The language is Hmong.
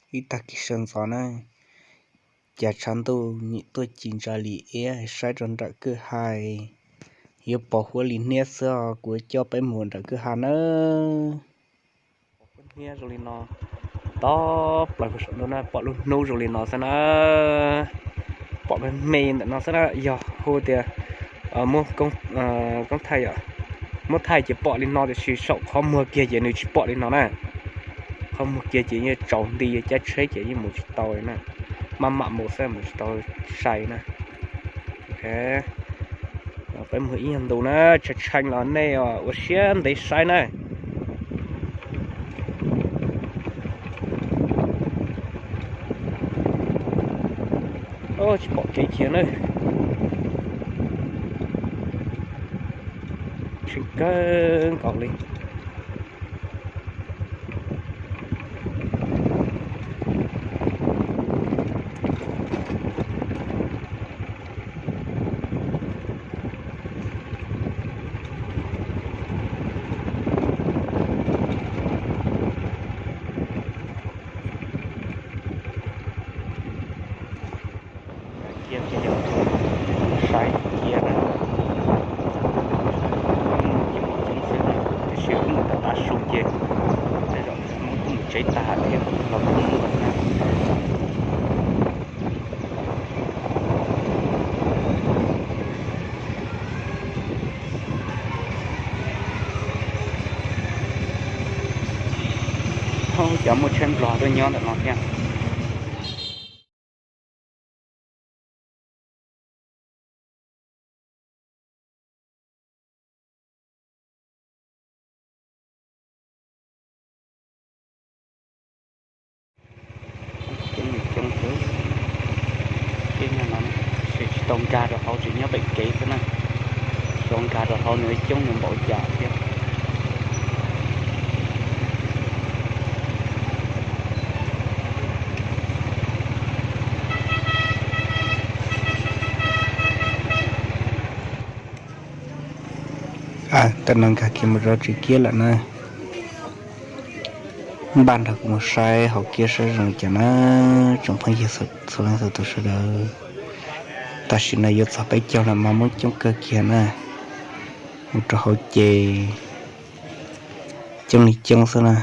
Ib tag kis sawv ntxov na, cas tshav ntuj nyim tuaj ci ntsa li iab, saib rau nram kwj ha yuav pos huab li hniab xwb os. Kuv coj peb mus nram kwj ha nawb. Pos huab hniab zoo li no, tob plaws saum ntuj na, pom lub hnub zoo li no xwb na. Pom me me ntawm no xwb na, yog hu tias muab koob thaij, muab thaij ces pom li no, tiam sis saum qhov muag kiag ces nws tsis pom li no na. Qhov muag kiag ces yeej tsaus nti, caij tsheb ces yeej mus tsis tau li na. Maj mam mus xwb, mus tsis tau sai na. Peb mus ib nyuag ntu na, tshee tshee los nej ua siab ntev saib na. Tsis pom kev kiag na. Tshee kawg nkaus li. Cia ces yog saib cia na. Ces mus coob xwb na, tiam sis wb mus tom tav su ces tej zaum Hmoob kuj mus tsev tag thiab los kuj muaj na. Cov muaj tsheb Nplog tuaj nyob ntawm no thiab. Coob li coob xwb. Tib no tsis tau nkag rau hauv, tseem nyob pem kev xwb na. Tsis tau nkag rau hauv, nws coob nws npaum cas thiab. Tam no nkag kiag mus rau tsev kiab lawm na. Npaj nrog kuv mus saib hauv kiab saib zoo li cas na, tsoom phooj ywg txhua leej txhua tus sawv daws. Tam sim no yuav txog peb caug lawm mas Hmoob coob kawg kiag na. Mus rau hauv ces coob li coob xwb na.